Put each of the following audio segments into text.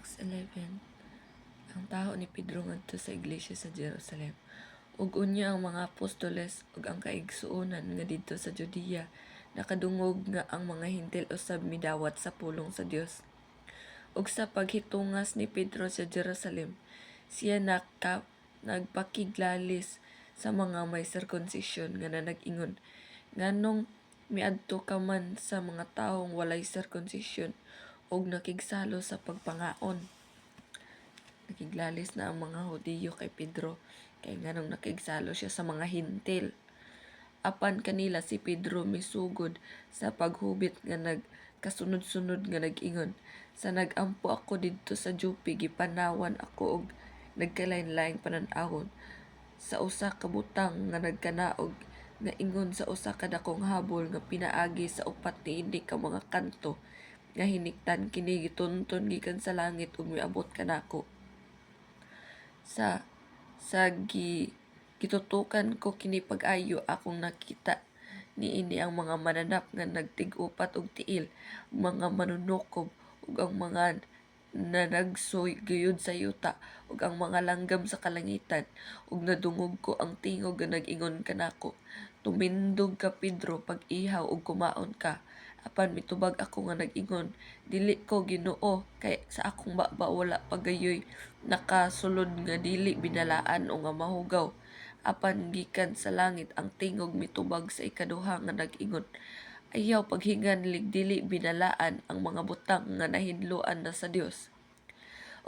Acts 11. Ang taho ni Pedro ngadto sa iglesia sa Jerusalem. Ug unya ang mga apostoles ug ang kaigsuonan nga didto sa Judea nakadungog nga ang mga Hentil usab midawat sa pulong sa Dios. Ug sa paghitungas ni Pedro sa Jerusalem, siya nagpakiglalis sa mga may sirkunsisyon nga nag-ingon, "Nganong miadto ka man sa mga tawong walay sirkunsisyon ug nakigsalo sa pagpangaon?" Nakiglalis na ang mga Hudiyo kay Pedro kay nganong nakigsalo siya sa mga Hentil. Apan kanila si Pedro misugod sa paghubit nga nagkasunod-sunod nga nag-ingon, "Sa nag-ampo ako didto sa Joppe, gipanawan ako og nagkalain-laing panan-awon sa usa ka butang nga nagkanaog nga ingon sa usa ka dakong habol nga pinaagi sa upat niini ka mga kanto, nga hiniktan kini gitunton gikan sa langit ug miabot kanako. Sa gitutokan ko kini pag-ayo, akong nakita niini ang mga mananap nga nagtig-upat og tiil, mga manunukob, ug ang mga nanagsugayod sa yuta, ug ang mga langgam sa kalangitan. Ug nadungog ko ang tingog nga nag-ingon kanako, 'Tumindog ka, Pedro, pag-ihaw ug kumaon ka.' Apan mitubag ako nga nag-ingon, 'Dili ko, Ginoo, kay sa akong baba wala pa gayoy nakasulod nga dili binalaan o nga mahugaw.' Apan gikan sa langit ang tingog mitubag sa ikaduha nga nag-ingon, 'Ayaw paghinganlig dili binalaan ang mga butang nga nahinloan na sa Dios.'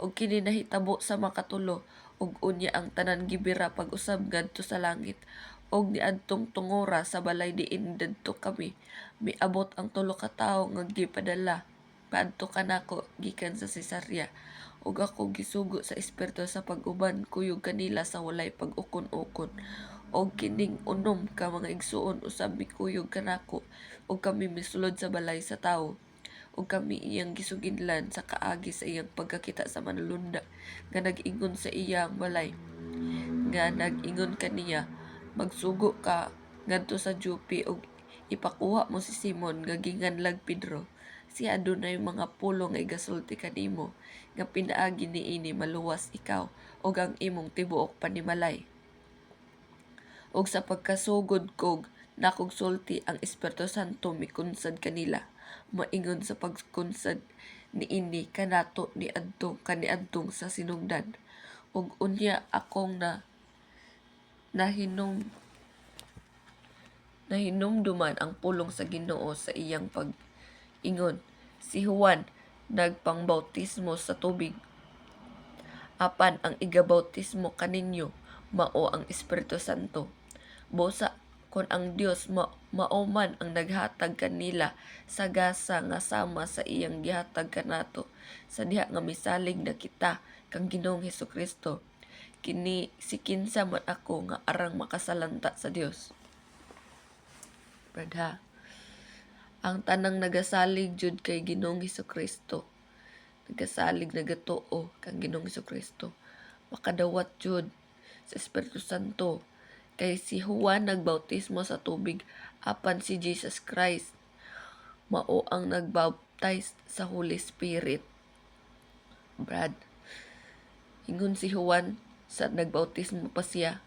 Ug kini nahitabo sa makatulo, ug unya ang tanan gibira pag-usab ngadto sa langit. Ug niadtong tungora, sa balay diin didto kami, miabot ang tulo ka tawo nga gipadala paadto kanako gikan sa Cesarea, ug ako gisugo sa Espiritu sa pag-uban kuyog kanila sa walay pag-ukon-ukon. Og kining unom ka mga igsuon usab mikuyog kanako, ug kami misulod sa balay sa tawo. Ug kami iyang gisugilan sa kaagi sa iyang pagkakita sa manulunda nga nag-ingon sa iyang balay, nga nag-ingon kaniya, 'Magsugo ka ngadto sa Joppe ug ipakuha mo si Simon nga ginganlag Pedro. Siya adunay mga pulong nga igasulti kanimo, nga pinaagi niini maluwas ikaw ug ang imong tibuok panimalay.' Ug sa pagkasugod kog nakog sulti, ang Espiritu Santo mikunsad kanila, maingon sa pagkunsad niini kanato niadtong kaniadtong sa sinugdan. Ug unya akong na nahinom nahinumduman ang pulong sa Ginoo sa iyang pag-ingon, 'Si Juan nagpangbautismo sa tubig, apan ang igabautismo kaninyo mao ang Espiritu Santo.' Busa kon ang Dios mao man ang naghatag kanila sa gasa nga sama sa iyang gihatag kanato sa diha nga misalig na kita kang Ginoong Hesukristo, kini si kinsa man ako nga arang makasalanta sa Dios?" Brad, ang tanang nagasalig jud kay Ginoong Hesukristo, nagasalig, nagatuo kang Ginoong Hesukristo, makadawat jud sa Espiritu Santo, kay si Juan nagbautismo sa tubig, apan si Jesus Christ mao ang nagbaptize sa Holy Spirit. Brad, ingon si Juan sa nagbautismo pa siya,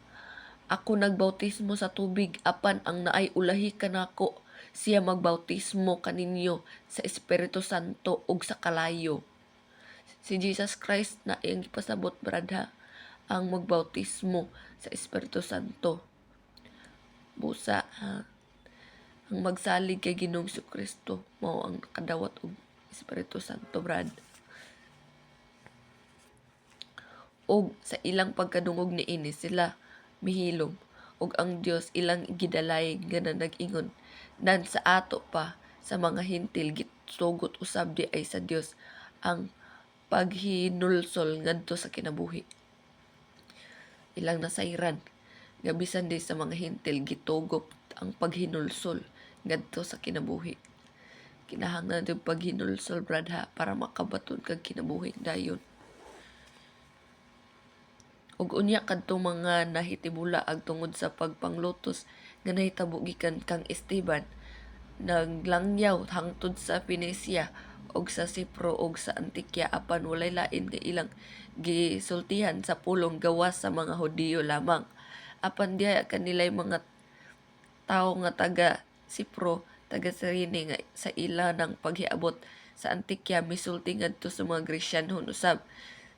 "Ako nagbautismo sa tubig, apan ang naay ulahi kanako, siya magbautismo kaninyo sa Espiritu Santo ug sa kalayo." Si Jesus Christ na iyang gipasabot, brad, ha, ang magbautismo sa Espiritu Santo. Busa ha, ang magsalig kay Ginoong Kristo mao ang nakadawat og Espiritu Santo, brad. Ug sa ilang pagkadungog niini, sila mihilom, ug ang Dios ilang gidalayg nga nag-ingon, "Nan sa ato pa sa mga Hentil gitugot usab diay sa Dios ang paghinulsol ngadto sa kinabuhi." Ilang nasayran nga bisan di sa mga Hentil gitugot ang paghinulsol ngadto sa kinabuhi. Kinahanglan yung paghinulsol, brad, ha, para makabaton kag kinabuhi dayon. Ug unya kadtong mga nahitibulaag tungod sa pagpanglutos nga nahitabo gikan kang Esteban, naglangyaw hangtod sa Phoenicia Ug sa Cipro ug sa Antioquia, apan walay lain nga ilang gisultihan sa pulong gawas sa mga Hudiyo lamang. Apan diha kanilay mga tawo nga taga Cipro, taga Cirene nga sa ila nang paghiabot sa Antioquia misulti ngadto sa mga Grecianhon usab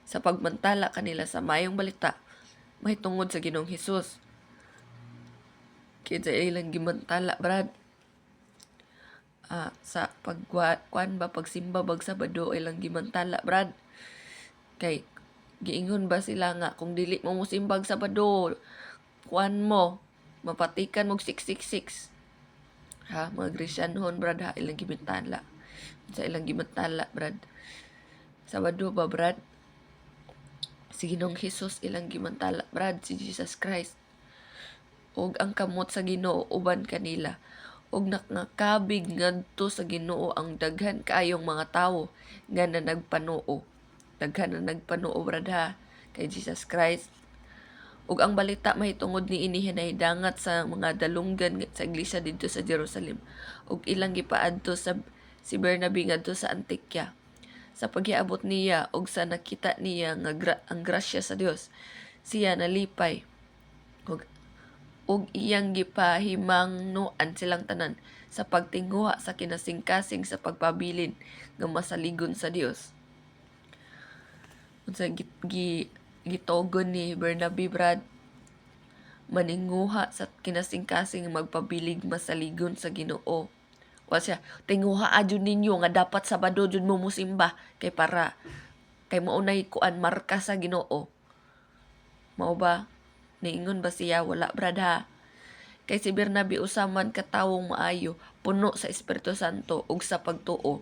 sa pagmantala kanila sa Maayong Balita mahitungod sa Ginoong Hesus. Kinsa ilang gimantala, Brad? Sa pagkuan ba, pagsimba bag Sabado, ilang gimantala, Brad. Kay giingon ba sila nga kung dili mo mosimbag Sabado, kuan mo, mapatikan mo 666. Ha, mga Grecianhon, Brad, ha, ilang gimantala. Sa ilang gimantala, Brad. Sabado ba, Brad? Si Ginoong Hesus ilang gimantala, Brad, si Jesus Christ. Ug ang kamot sa Ginoo uban kanila. Ug nakangakabig ngadto sa Ginoo ang daghan kaayong mga tawo nga nanagpanuo. Daghan na nagpanuo, Brad, ha, kay Jesus Christ. Ug ang balita mahitungod niini nahidangat sa mga dalunggan sa iglesia didto sa Jerusalem. Ug ilang gipaadto sa si Bernabe ngadto sa Antioquia. Sa paghiabot niya ug sa nakita niya nga ang grasya sa Dios, siya nalipay ug iyang gipahimangnoan silang tanan sa pagtinguha sa kinasingkasing sa pagpabilin nga masaligon sa Dios. Unsa gitogon ni Bernabe, Brad? Maninguha sa kinasingkasing magpabilig masaligon sa Ginoo. Wa siya, "Tinguha jud ninyo nga dapat Sabado jud mo musimba kay para kay mao nay kuan, marka sa Ginoo." Mao ba? Niingon ba siya? Wala, Brad, ha. Kay si Bernabe usa man ka tawong maayo, puno sa Espiritu Santo ug sa pagtuo,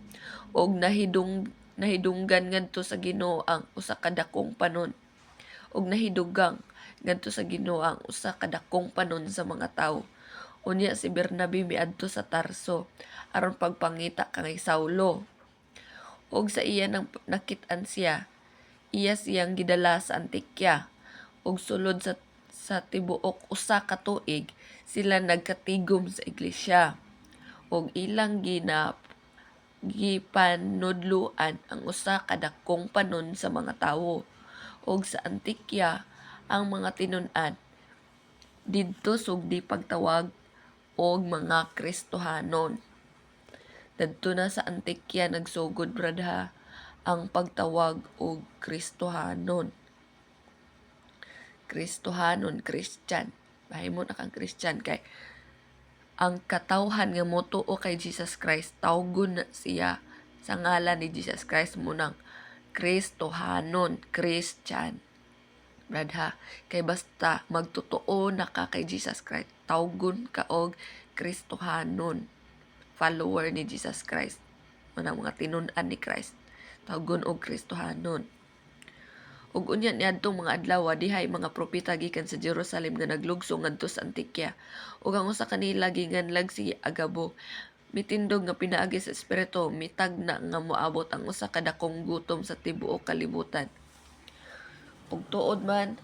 ug nahidunggan ngadto sa Ginoo ang usa ka dakong panon. Ug nahidugang ngadto sa Ginoo ang usa ka dakong panon sa mga tawo. Unya si Bernabe miadto sa Tarso aron pagpangita kang Saulo. Ug sa iya nang nakit-an siya, iya siyang gidala sa Antioquia. Ug sulod sa tibuok usa ka tuig sila nagkatigom sa iglesia ug ilang gipanudloan ang usa ka dakong panon sa mga tawo. Ug sa Antioquia ang mga tinun-an didto sugdi pagtawag og mga Kristohanon. Dadto na sa Antioquia nagsugod, Brad, ha, ang pagtawag og Kristohanon. Kristohanon, Christian. Mahimo na kang Christian kay ang katawhan nga motuo kay Jesus Christ, tawgon na siya sa ngalan ni Jesus Christ, mao nang Kristohanon, Christian. Brad, ha, kay basta magtotoo na ka kay Jesus Christ, tawgon ka og Kristohanon, follower ni Jesus Christ. Mao mga tinun-an ni Christ, tawgon og Kristohanon. Ug unya niadtong mga adlaw, dihay mga propeta gikan sa Jerusalem nga naglugso ngadto sa Antioquia. Ug ang usa kanila ginganlag si Agabo. Mitindog nga pinaagi sa Espiritu, mitagna nga moabot ang usa ka dakong gutom sa tibuok kalibutan. Ug tuod man,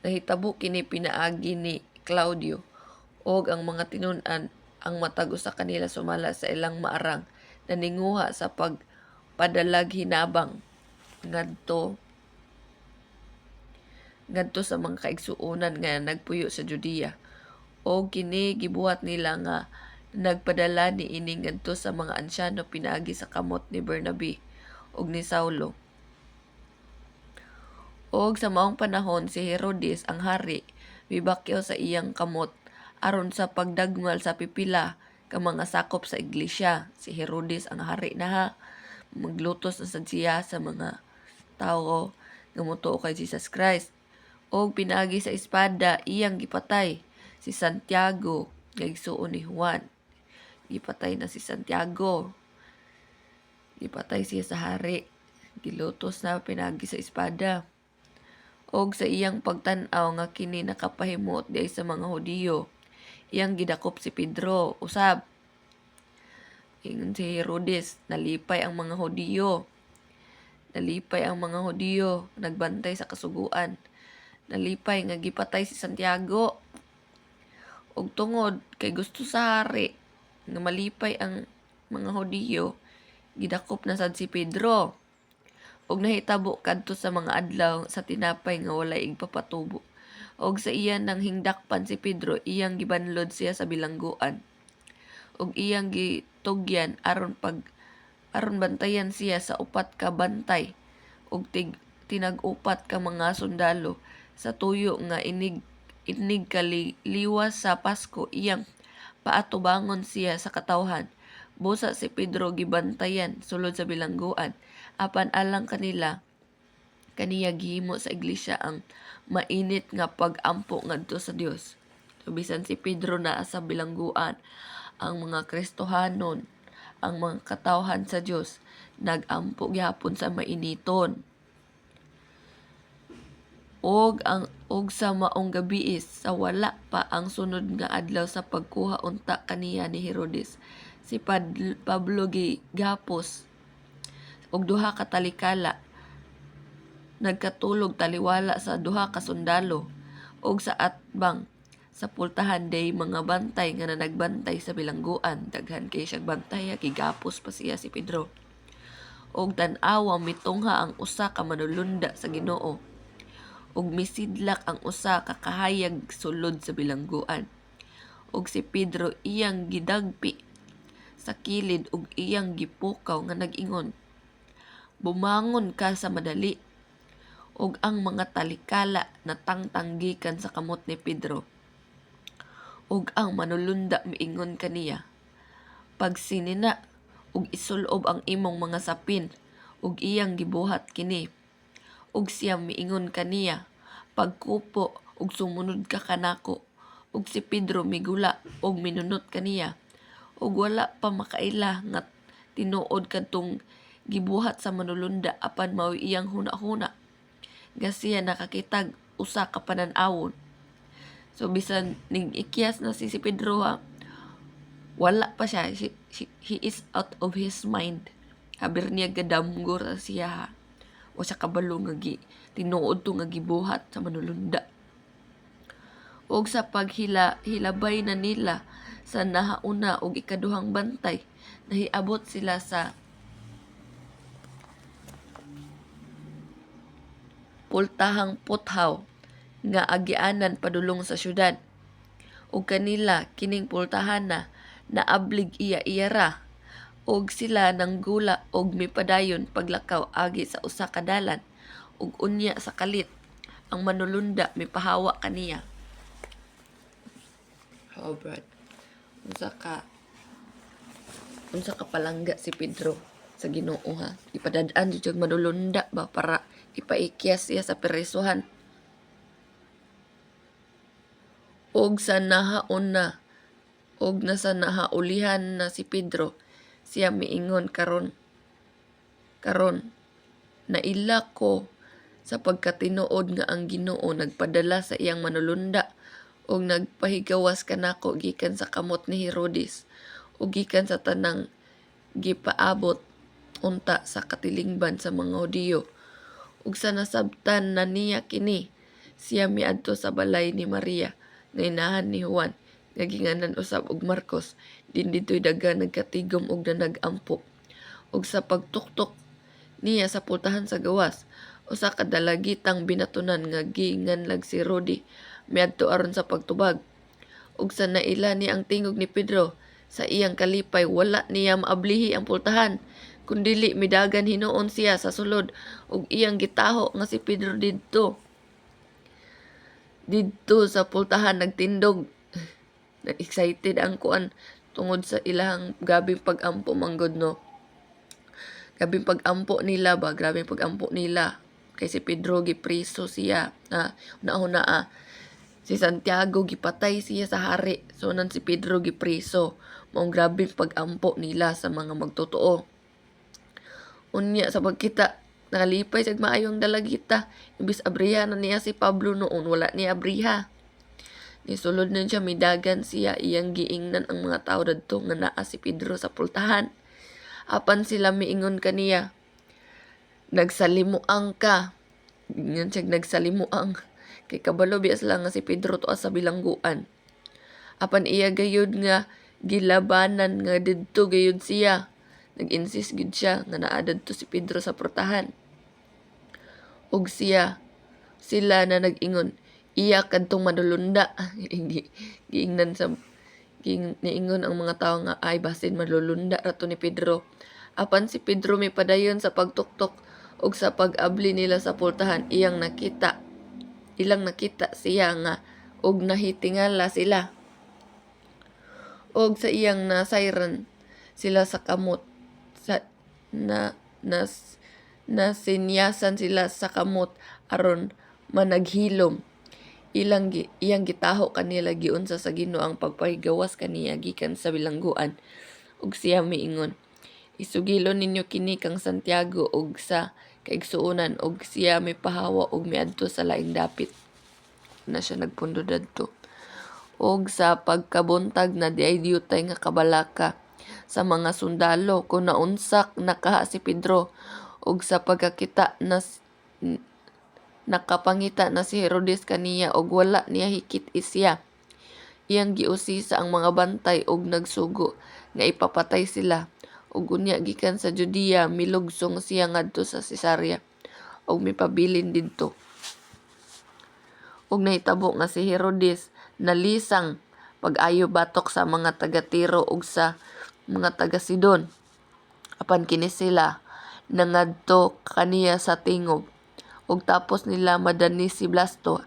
nahitabo kini pinaagi ni Claudio. Og ang mga tinun-an, ang matag usa kanila sumala sa ilang maarang, naninguha sa pagpadalag hinabang ngadto ngadto sa mga kaigsuonan nga nagpuyo sa Judea. Og kini gibuhat nila nga nagpadala niini ngadto sa mga ansyano pinaagi sa kamot ni Bernabe ug ni Saulo. Og sa maong panahon si Herodes ang hari mibakyaw sa iyang kamot aron sa pagdagmal sa pipila ka mga sakop sa iglesia. Si Herodes ang hari na, ha. Maglutos na sad siya sa mga tawo nga motuo kay Jesus Christ. Og pinaagi sa espada iyang gipatay si Santiago nga igsuon ni Juan. Gipatay na si Santiago. Gipatay siya sa hari. Gilutos na pinaagi sa espada. Og sa iyang pagtan-aw nga kini nakapahimuot diay sa mga Hudiyo, iyang gidakop si Pedro usab. Ingon si Herodes, nalipay ang mga Hudiyo. Nalipay ang mga Hudiyo, nagbantay sa kasuguan. Nalipay nga gipatay si Santiago. Og tungod kay gusto sa hari, nga malipay ang mga Hudiyo, gidakop na sad si Pedro. Ug nahitabo kadto sa mga adlaw sa tinapay nga walay igpapatubo. Og sa iya nang hingdakpan si Pedro, iyang gibanlod siya sa bilangguan. Ug iyang gitugyan aron bantayan siya sa upat ka bantay ug tinag-upat ka mga sundalo, sa tuyo nga inig liwas sa Pasko iyang paatubangon siya sa katawhan. Busa si Pedro gibantayan sulod sa bilangguan, apan alang kanila kaniya gihimo sa iglesia ang mainit nga pag-ampo ngadto sa Dios. So, bisan si Pedro naa sa bilangguan, ang mga Kristohanon, ang mga katawhan sa Dios nagampo gihapon sa mainiton. Og sa maong gabii sa wala pa ang sunod nga adlaw sa pagkuha unta kaniya ni Herodes, si Pablo gihapos og duha ka talikala, nagkatulog taliwala sa duha ka sundalo, ug sa atbang sa pultahan day mga bantay nga nanagbantay sa bilangguan. Daghan kay siyang bantay, gigapos pa siya si Pedro. Og tan-awa, mitungha ang usa ka manulunda sa Ginoo ug misidlak ang usa ka kahayag sulod sa bilangguan, ug si Pedro iyang gidagpi sa kilid ug iyang gipukaw nga nag-ingon, "Bumangon ka sa madali." Ug ang mga talikala natangtang gikan sa kamot ni Pedro. Ug ang manulunda miingon kaniya, "Pagsinina ug isulob ang imong mga sapin." Ug iyang gibuhat kini. Ug siya miingon kaniya, "Pagkupo ug sumunod ka kanako." Ug si Pedro migula ug minunot kaniya. Ug wala pa makaila nga tinuod kadtong gibuhat sa manulunda, apan mao'y iyang hunahuna nga siya nakakitag usa ka panan-awon. So bisan ning ikyas na si Pedro ha, wala pa siya, he is out of his mind. Haber niya gadamgo ra siya ha. O siya kabalo nga tinuod to nga gibuhat sa manulunda. Og sa paghila hilabay na nila sa nahauna og ikaduhang bantay, nahiabot sila sa pultahang puthaw nga agianan padulong sa syudad. Ug kanila kining pultahana naablig iya-iya ra, ug sila nanggula og mipadayon paglakaw agi sa usa ka dalan, ug unya sa kalit ang manulunda mipahawa kaniya. Oh, Brad. Unsa ka palangga si Pedro sa Ginoo ha. Ipadad-an jud siyang manulunda ba para ipaikyas siya sa presohan. Og sa nahaon na og nasa nahaulihan na si Pedro, siya miingon, Karon karon naila ko sa pagkatinuod nga ang Ginoo nagpadala sa iyang manulunda ug nagpahigawas kanako gikan sa kamot ni Herodes ug gikan sa tanang gipaabot unta sa katilingban sa mga Hudiyo." Ug sa nasabtan na niya kini, siya miadto sa balay ni Maria nga inahan ni Juan nga ginganan usab og Marcos, din didto'y daghan nagkatigom og nanag-ampo. Ug sa pagtuktok niya sa pultahan sa gawas, usa ka dalagitang binatonan nga ginganlag si Rodi miadto aron sa pagtubag. Ug sa naila niya ang tingog ni Pedro, sa iyang kalipay wala niya maablihi ang pultahan, kundili midagan hinuon siya sa sulod ug iyang gitaho nga si Pedro didto sa pultahan nagtindog. Na excited ang kuan tungod sa ilahang grabeng pag-ampo manggod, no. Grabeng pag-ampo nila ba, grabeng pag-ampo nila kay si Pedro gipriso siya. Ah, nauna ah, si Santiago gipatay siya sa hari. So nan si Pedro gipriso. Maong grabeng pag-ampo nila sa mga magtotoo. Unya sa pagkita, nakalipay siya maayong dalagita. Imbis abriha na niya si Pablo noon, wala niya abriha. Nisulod na siya, midagan siya, iyang giingnan ang mga tao dadto nga naa si Pedro sa pultahan. Apan sila miingon kaniya, "Nagsalimuang ka." Ingon siya nagsalimuang. Kay kabalo biya sila nga si Pedro tuwa sa bilangguan. Apan iya gayud nga Gilabanan nga didto gayud siya. Nag-insist gyud siya nga naa dadto si Pedro sa pultahan. Ug siya sila na nag-ingon, "Iya kadtong manulunda." Giingnan sa niingon ang mga tawo nga ay basin manlulunda ra to ni Pedro. Apan si Pedro mipadayon sa pagtuktok, ug sa pag-abli nila sa pultahan, iyang nakita ilang nakita siya nga ug nahitingala sila. Og sa iyang nasayran sila sa kamot sa na nas nasinyasan sila sa kamot aron managhilom. Iyang gitaho kanila giunsa sa Ginoo ang pagpahigawas kaniya gikan sa bilangguan. Ug siya miingon, "Isugilon ninyo kini kang Santiago ug sa kaigsuonan." Ug siya mipahawa ug miadto sa laing dapit. Na siya nagpundo dadto. Og sa pagkabuntag na diay diyutay nga kabalaka sa mga sundalo kung naunsa nakaha si Pedro. Ug sa pagkakita na nakapangita na si Herodes kaniya ug wala niya hikit siya. Iyang giusisa ang mga bantay ug nagsugo nga ipapatay sila. Ug unya gikan sa Judea milugsong siya ngadto sa Cesarea ug mipabilin didto. Ug nahitabo nga si Herodes nalisang pag-ayo batok sa mga taga Tiro ug sa mga taga Sidon. Apan kini sila nangadto kaniya sa tingog. Ug tapos nila madani si Blasto,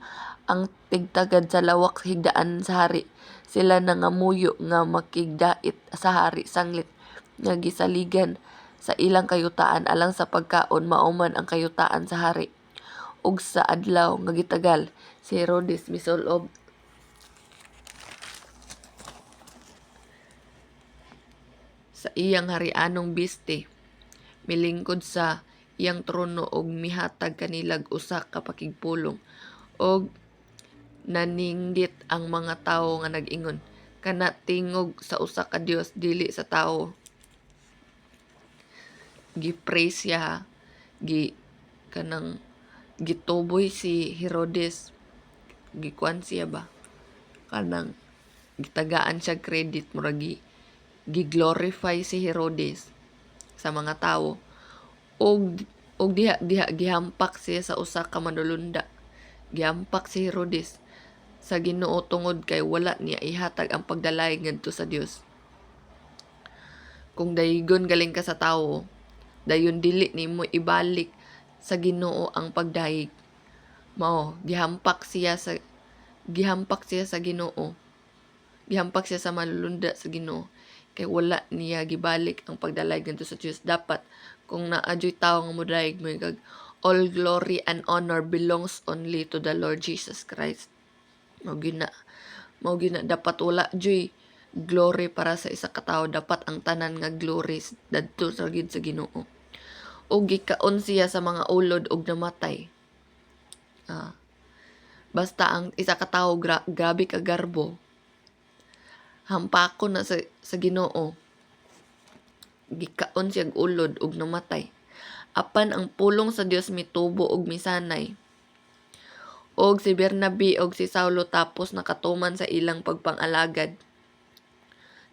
ang tigtagad sa lawak higdaan sa hari, sila nangamuyo nga makigdait sa hari sanglit nga gisaligan sa ilang kayutaan alang sa pagkaon mao man ang kayutaan sa hari. Ug sa adlaw nga gitagal, si Herodes misul-ob sa iyang harianong biste, milingkod sa iyang trono ug mihatag kanilag usa ka pakigpulong. Og naninggit ang mga tawo nga nag-ingon, "Kana tingog sa usa ka dios, dili sa tawo." Gi-praise siya, gi kanang gituboy si Herodes, gikuan siya ba, kanang gitagaan siya credit, murag gi-glorify si Herodes sa mga tawo. Ug diha diha gihampak siya sa usa ka manulunda. Gihampak si Herodes sa Ginoo tungod kay wala niya ihatag ang pagdalayg ngadto sa Dios. Kung daygon galing ka sa tawo, dayon dili nimo ibalik sa Ginoo ang pagdayeg. Mao gihampak siya sa Ginoo. Gihampak siya sa manlulunda sa Ginoo kay wala niya gibalik ang pagdalayg ngadto sa Dios. Dapat kung naa juy tawo nga modayeg mo kag all glory and honor belongs only to the Lord Jesus Christ. Mao gyud na dapat wala juy glory para sa isa ka tawo, dapat ang tanan nga glory dadto sa gyud sa Ginoo. Ug gikaon siya sa mga ulod ug namatay. Basta ang isa ka tawo grabe ka garbo, hampakon na sa Ginoo. Gikaon siya og ulod ug namatay. Apan ang pulong sa Dios mitubo ug misanay. Og si Bernabe og si Saulo tapos nakatuman sa ilang pagpangalagad.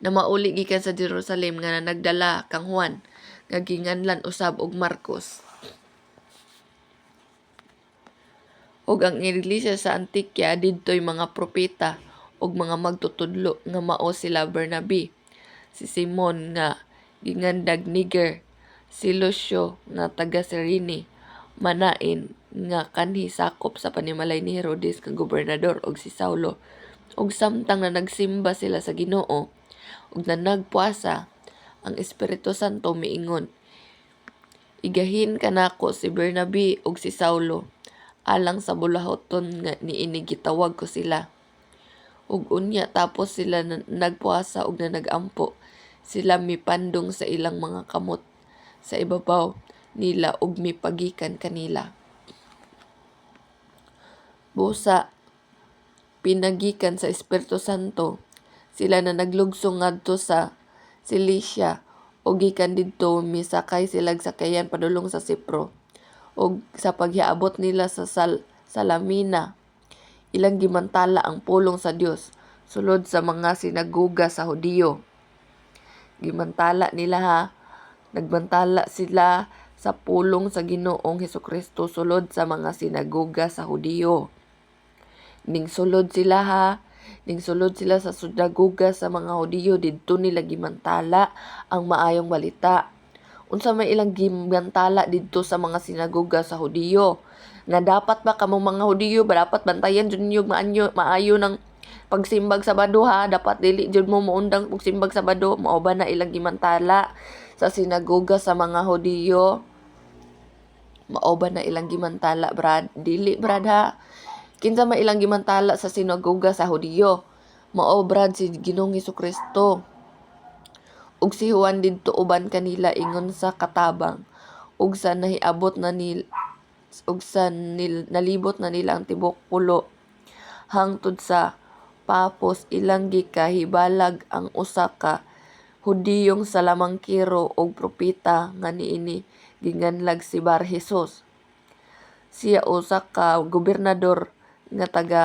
Namauli gikan sa Jerusalem nga nagdala kang Juan nga ginganlan usab og Marcos. Ug ang iglesia sa Antioquia didtoy mga propeta ug mga magtutudlo nga mao sila Bernabe, si Simon nga gingandag Niger, si Lucio nga taga Cyrene, Manaen nga kanhi sakop sa panimalay ni Herodes nga gobernador, ug si Saulo. Ug samtang nanagsimba sila sa Ginoo ug nanagpuasa, ang Espiritu Santo miingon, "Igahin kanako si Bernabe ug si Saulo alang sa buluhaton nga niini gitawag ko sila." Ug unya tapos sila nagpuasa ug nanagampo, sila mipandong sa ilang mga kamot sa ibabaw nila ug mipagikan kanila. Busa pinagikan sa Espiritu Santo, sila nanaglugsong ngadto sa Cilicia ug gikan didto misakay silag sakayan padulong sa Cipro. Ug sa paghiabot nila sa Salamina, ilang gimantala ang pulong sa Dios Sulod sa mga sinagoga sa Hudiyo. Gimantala nila ha. Nagbantala sila sa pulong sa Ginoong Hesukristo sulod sa mga sinagoga sa Hudiyo. Ning sulod sila ha. Ning sulod sila sa sinagoga sa mga Hudiyo, didto nila gimantala ang maayong balita. Unsa may ilang gimantala didto sa mga sinagoga sa Hudiyo? Nga dapat ba kamong mga Hudiyo ba dapat bantayan jud ninyo maayo maayo ng pagsimbag Sabado ha, dapat dili jud mo moundang og simbag Sabado? Mao ba na ilang gimantala sa sinagoga sa mga Hudiyo? Mao ba na ilang gimantala, brad? Dili, brad, ha. Kinsa may ilang gimantala sa sinagoga sa Hudiyo? Mao, brad, si Ginoong Hesukristo. Ug si Juan didto uban kanila ingon sa katabang. Ug sa nahiabot na nil ug sa nil, nalibot na nila ang tibuok pulo hangtod sa Papos, ilang gikahibalag ang usa ka Hudiyong salamangkiro ug propeta nga niini ginganlag si Bar-Jesus. Siya usa ka gobernador nga taga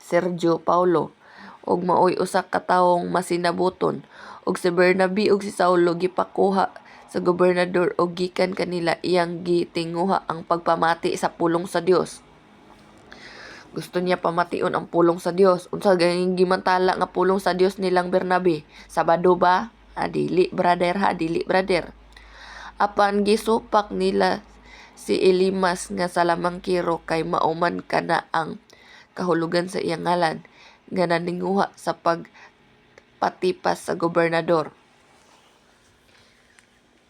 Sergio Paulo ug maoy usa ka tawong masinabuton. Ug si Bernabe ug si Saulo gipakuha sa gobernador ug gikan kanila iyang gitinguha ang pagpamati sa pulong sa Dios. Gusto niya pamation ang pulong sa Dios. Unsa ganing gimantala nga pulong sa Dios nilang Bernabe? Sabado ba? Ah, dili, brother, ha, dili, brother. Apan gisupak nila si Elimas nga salamangkiro, kay mao man kana ang kahulugan sa iyang ngalan, nga naninguha sa pagpatipas sa gobernador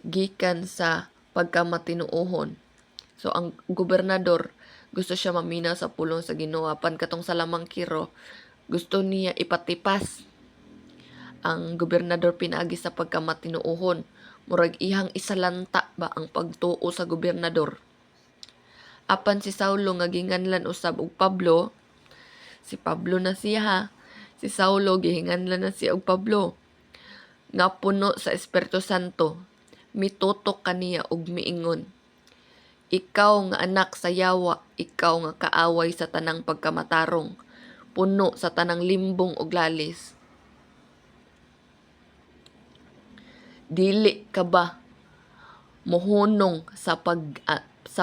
gikan sa pagkamatinuohon. So ang gobernador gusto siya maminaw sa pulong sa Ginoo, apan katong salamangkiro gusto niya ipatipas ang gobernador pinaagi sa pagkamatinuohon. Murag ihang isalanta ba ang pagtuo sa gobernador. Apan si Saulo nga ginganlan usab og Pablo, si Pablo na siya ha. Si Saulo gihinganlan na siya og Pablo, nga puno sa Espiritu Santo, mitutok kaniya og miingon, "Ikaw nga anak sa yawa, ikaw nga kaaway sa tanang pagkamatarong, puno sa tanang limbong ug lalis. Dili ka ba mohunong sa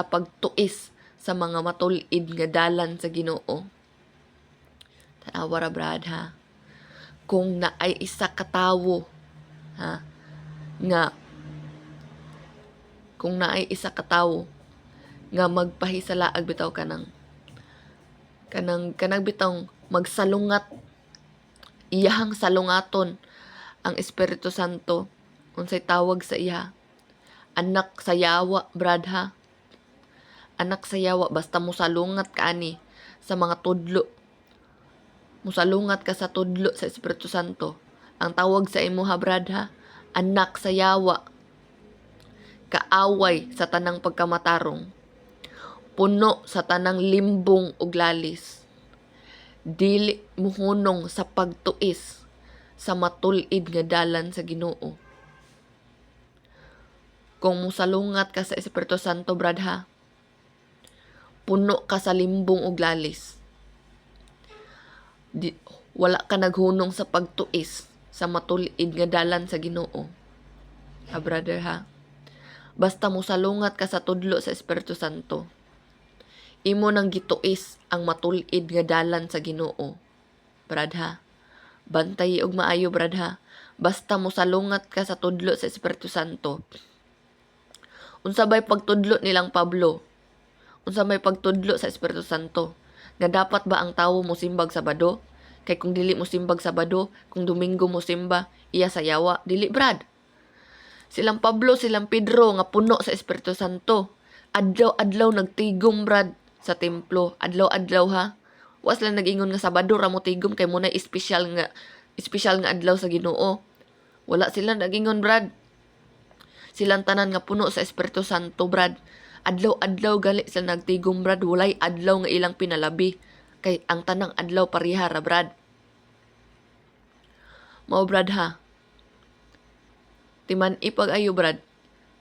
pagtuis sa mga matul-id nga dalan sa Ginoo?" Tanawa ra, brad, ha. Kung naay isa ka tawo ha nga kung naay isa ka tawo nga magpahisalaag bitaw kanang bitawng magsalungat, iyahang salungaton ang Espiritu Santo, unsay tawag sa iya? Anak sa yawa, brad, ha. Anak sa yawa. Basta mosalungat ka ani sa mga tudlo, musalungat ka sa tudlo sa Espiritu Santo, ang tawag sa imo ha, brad, ha, anak sa yawa, kaaway sa tanang pagkamatarong, puno sa tanang limbong ug lalis, dili muhunong sa pagtuis sa matul-id nga dalan sa Ginoo. Kung musalungat ka sa Espiritu Santo, brad, ha, puno ka sa limbong ug lalis. Di, wala ka naghunong sa pagtuis sa matul-id nga dalan sa Ginoo. Ha, brother, ha. Basta musalungat ka sa tudlo sa Espiritu Santo, imo nang gituis ang matul-id nga dalan sa Ginoo. Brad, ha. Bantay og maayo, brad, ha. Basta mosalungat ka sa tudlo sa Espiritu Santo. Unsa bay pagtudlo nilang Pablo? Unsa may pagtudlo sa Espiritu Santo? Nga dapat ba ang tawo mosimbag Sabado? Kay kung dili mo simbag Sabado, kung Domingo mo simba, iya sa yawa. Dili, brad. Silang Pablo, silang Pedro nga puno sa Espiritu Santo, adlaw-adlaw nagtigom, brad, sa templo. Adlaw-adlaw ha. Wa sila nag-ingon nga Sabado ra mo tigom kay mao na espesyal nga adlaw sa Ginoo. Wala sila nag-ingon, brad. Silang tanan nga puno sa Espiritu Santo, brad, adlaw-adlaw gali sila nagtigom, brad. Walay adlaw nga ilang pinalabi. Kay ang tanang adlaw pareha ra, brad. Mao, brad, ha. Timan ipag-ayo, brad,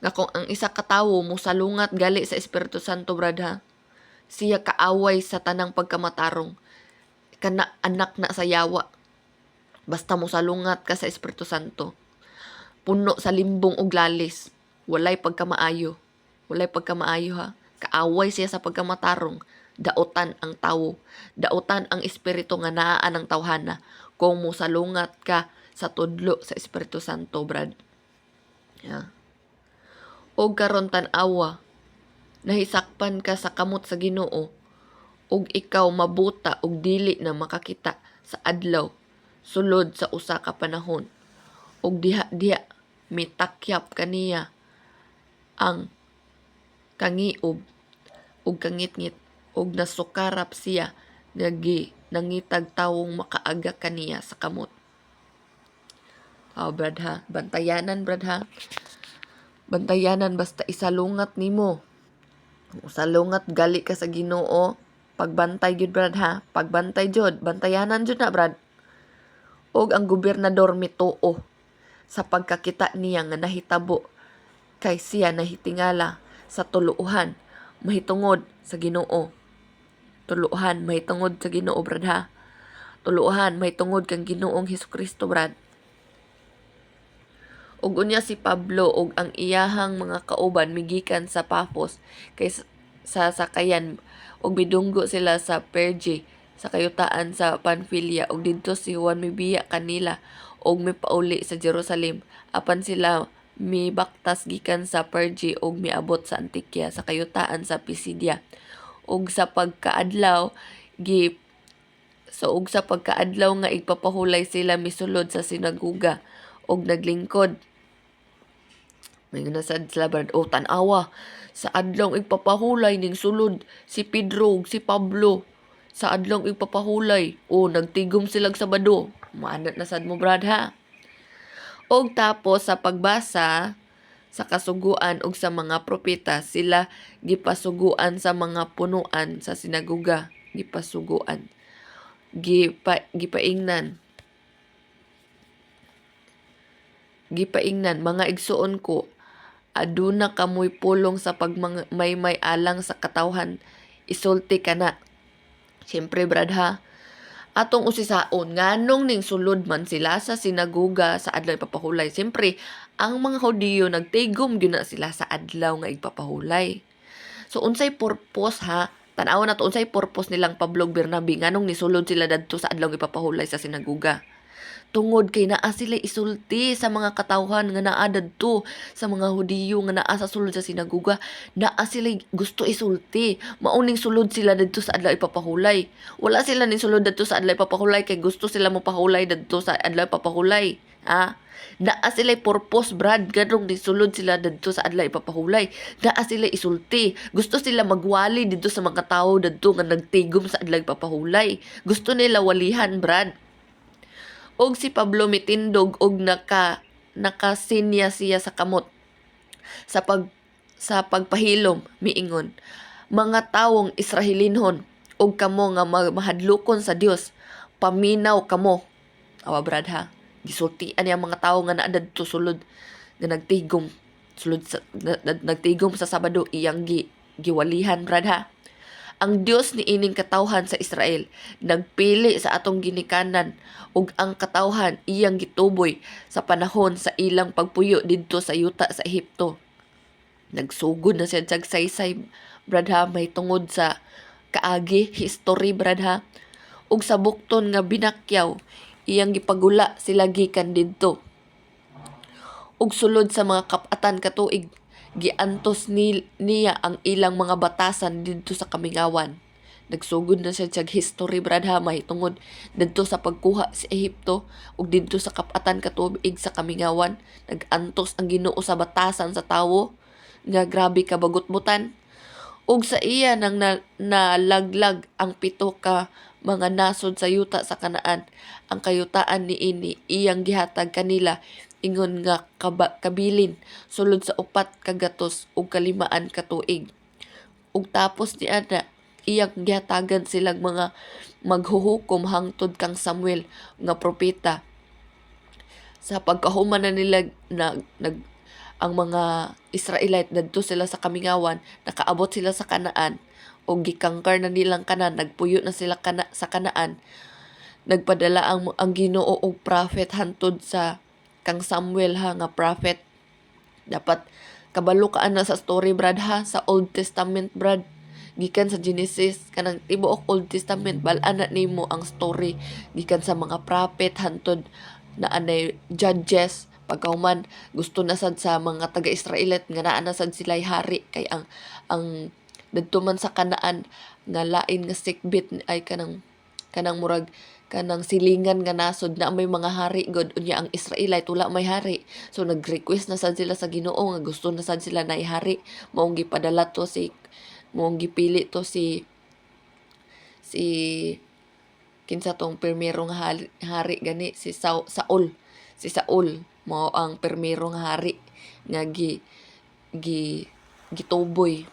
nga kung ang isa ka tawo mosalungat gali sa Espiritu Santo, brad, ha, siya kaaway sa tanang pagkamatarong. Kana anak na sa yawa. Basta mo salungat ka sa Espiritu Santo. Puno sa limbong ug lalis. Walay pagkamaayo. Walay pagkamaayo ha. Kaaway siya sa pagkamatarong. Daotan ang tawo. Daotan ang espiritu nga naa ng tawhana. Kung mosalungat ka sa tudlo sa Espiritu Santo, Brad. Yeah. Og karon tan-awa, nahisakpan ka sa kamot sa Ginoo ug ikaw mabuta ug dili na makakita sa adlaw sulod sa usa ka panahon. Ug diha diha mitakyap kaniya ang kangiob ug kangitngit ug nasukarap siya nga gi nangitag tawong makaaga kaniya sa kamot. Oh, Brad ha. Bantayanan, Brad ha. Bantayanan basta isalungat nimo. Salungat gali ka sa Ginoo, pagbantay gyud, Brad ha. Pagbantay jud, bantayanan jud na, Brad. Og ang gobernador mituo sa pagkakita niya nga nahitabo kay siya nahitingala sa tuluohan mahitungod sa Ginoo. Tuluohan mahitungod sa Ginoo, Brad ha. Tuluohan mahitungod kang Ginoong Hesukristo, Brad. Ug unya si Pablo ug ang iyahang mga kauban migikan sa Paphos kay sa sakayan ug midunggo sila sa Perge sa kayutaan sa Panfilia, ug didto si Juan mibiya kanila ug mipauli sa Jerusalem. Apan sila mibaktas gikan sa Perge ug miabot sa Antioquia sa kayutaan sa Pisidia. Ug sa pagkaadlaw nga igpapahulay sila misulod sa sinagoga ug naglingkod. May na sad sila, Brad, "Oh, tan-awa, sa adlaw igpapahulay ning sulod si Pedro ug si Pablo sa adlaw igpapahulay. Oh, nagtigom sila Sabado." Maanat na sad mo, Brad ha. Og tapos sa pagbasa sa kasuguan ug sa mga propeta, sila gipasuguan sa mga punuan sa sinagoga, gipasuguan. Gipaingnan. Gipaingnan, "Mga igsuon ko, aduna kamoy pulong sa pagmaymay alang sa katawhan, isulti kana." Siyempre, Brad ha, atong usisaon nganong ning sulod man sila sa sinagoga sa adlaw ipapahulay. Siyempre, ang mga Hudiyo nagtigom gyud na sila sa adlaw nga igpapahulay. So unsay purpose ha? Tan-awon nato unsay purpose nilang Pablo ug Bernabe, nganong nisulod sila dadto sa adlaw ipapahulay sa sinagoga. Tungod kay naa sila isulti sa mga katawhan nga naa dadto, sa mga Hudiyo nga naa sa sulod sa sinagoga, naa sila gusto isulti. Mauning sulod sila didto sa adlaw ipapahulay. Wala sila ning sulod didto sa adlaw ipapahulay kay gusto sila mopahulay didto sa adlaw ipapahulay. Ha? Naa sila purpose, Brad, ganong sulod sila didto sa adlaw ipapahulay. Naa sila isulti. Gusto sila magwali didto sa mga tawo didto nga nagtigom sa adlaw ipapahulay. Gusto nila walihan, Brad. Og si Pablo mitindog og nakasinya siya sa kamot sa pagpahilom, miingon, "Mga tawong Israelinhon ug kamo nga mahadlokon sa Dios, paminaw kamo." Awa, Brad ha. Gisultian niya ang mga tawo nga naa dadto sulod nga nagtigom sulod sa nagtigom sa Sabado, iyang giwalihan, Brad ha. "Ang Dios ni ining katawhan sa Israel nagpili sa atong ginikanan ug ang katawhan iyang gituboy sa panahon sa ilang pagpuyo didto sa yuta sa Ehipto." Nagsugod na siya saysay, Brad ha, may tungod sa kaagi, history, Brad ha. "Ug sa bukton nga binakyaw iyang gipagula sila gikan didto. Ug sulod sa mga kap-atan ka tuig giantos niya ang ilang mga batasan didto sa kamingawan." Nagsugod na siya siyag history, Brad ha, mahitungod didto sa pagkuha sa Ehipto ug didto sa kap-atan ka tuig sa kamingawan, nag-antos ang Ginoo sa batasan sa tawo nga grabe ka bagot-butan. "Ug sa iya nang nalaglag ang pito ka mga nasod sa yuta sa Kanaan. Ang kayutaan niini iyang gihatag kanila ingon nga kabilin sulod sa 405 ka tuig. Ug tapos ni ana iyang gihatagan silang mga maghuhukom hangtod kang Samuel nga propeta." Sa pagkahuman na nila na, ang mga Israelite dadto sila sa kamingawan, nakaabot sila sa Kanaan ug gikangkar na nilang Kanaan, nagpuyo na sila sa Kanaan. Nagpadala ang Ginoo og prophet hantod sa kang Samuel ha, nga prophet. Dapat kabalo ka ana sa story, brad, ha, sa Old Testament, brad. Gikan sa Genesis, kanang tibuok Old Testament, bal-an na nimo ang story gikan sa mga prophet hantod na anay judges. Pagkahuman, gusto na sad sa mga taga-Israelit nga naa na sad sila'y hari, kay ang didto man sa Kanaan nga lain nga sikbit ay kanang murag kanang silingan nga nasod na may mga hari god, unya ang Israelite wala may hari. So nag-request na sad sila sa Ginoo nga gusto na sad sila na hari. Maong gipadala to si, maong gipili to si kinsa tong primero nga hari gani, si Saul. Si Saul mao ang primero nga hari nga gi gi gituboy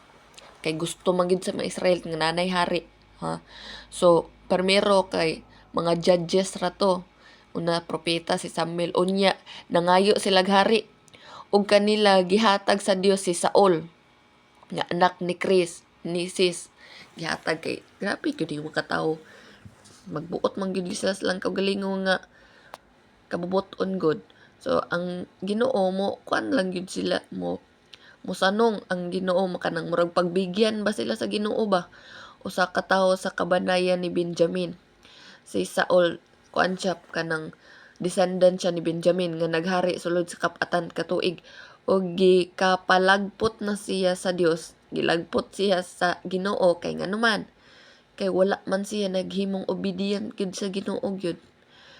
kay gusto man gid sa mga Israel nga nanay hari ha. So primero kay mga judges ra to, una propeta si Samuel, unya nangayo sila hari ug kanila gihatag sa Dios si Saul nga anak ni Chris ni Sis. Gihatag kay grabe gyud yung mga tawo, magbuot man gyud sila silang kaugalingon nga kabubuton gud. So ang Ginoo mo kuan lang gyud sila, mo mosanong ang Ginoo, kanang murag pagbigyan ba sila sa Ginoo ba, usa ka tawo sa kabanayan ni Benjamin. Si Saul, kuan siya, kanang descendant siya ni Benjamin nga naghari sulod sa kap-atan ka tuig, ug gikapalagpot na siya sa Dios. Gilagpot siya sa Ginoo kay nganuman kay wala man siya naghimong obedient gyud sa Ginoo gyud.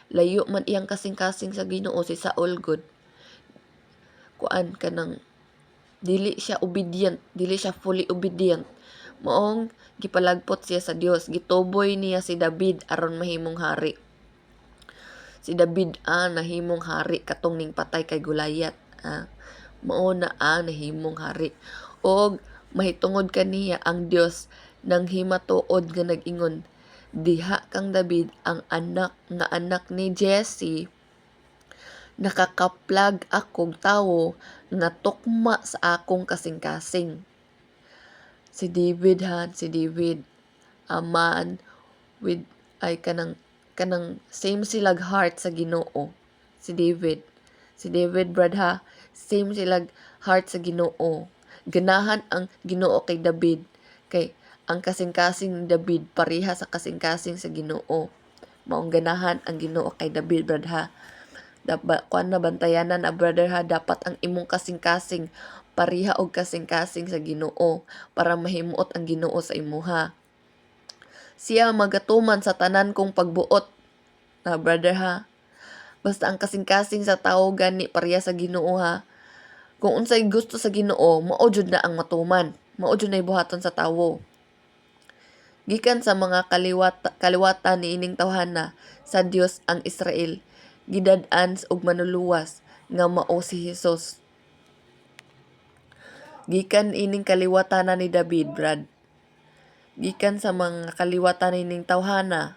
Layo man iyang kasing-kasing sa Ginoo si Saul gud. Kuan, kanang dili siya obedient, dili siya fully obedient. Maong gipalagpot siya sa Dios. Gituboy niya si David aron mahimong hari. Si David ang nahimong hari katong ning patay kay Goliath. Ah, mao na ang nahimong hari. Og mahitungod kaniya ang Dios nang himatuod nga nag-ingon, "Diha kang David ang anak nga anak ni Jesse nakakaplag akong tawo nga tukma sa akong kasing-kasing." Si David ha, si David, a man with ay kanang same silag heart sa Ginoo. Si David. Si David, brad, ha, same silag heart sa Ginoo. Ganahan ang Ginoo kay David kay ang kasing-kasing ni David pareha sa kasing-kasing sa Ginoo. Maong ganahan ang Ginoo kay David, brad, ha. Dapat kuan na bantayanan na, brother, ha, dapat ang imong kasing-kasing pareha og kasing-kasing sa Ginoo para mahimuot ang Ginoo sa imuha. Siya magatuman sa tanan kong pagbuot. Na, brother, ha. Basta ang kasing-kasing sa tawo gani pareha sa Ginoo ha. Kung unsay gusto sa Ginoo, mao jud na ang matuman. Mao jud na buhaton sa tawo. Gikan sa mga kaliwatan niining tawhana sa Dios ang Israel gidad-an og manluluwas nga mao si Hesus. Gikan ining kaliwatan ni David, brad. Gikan sa mga kaliwatan nining tawhana,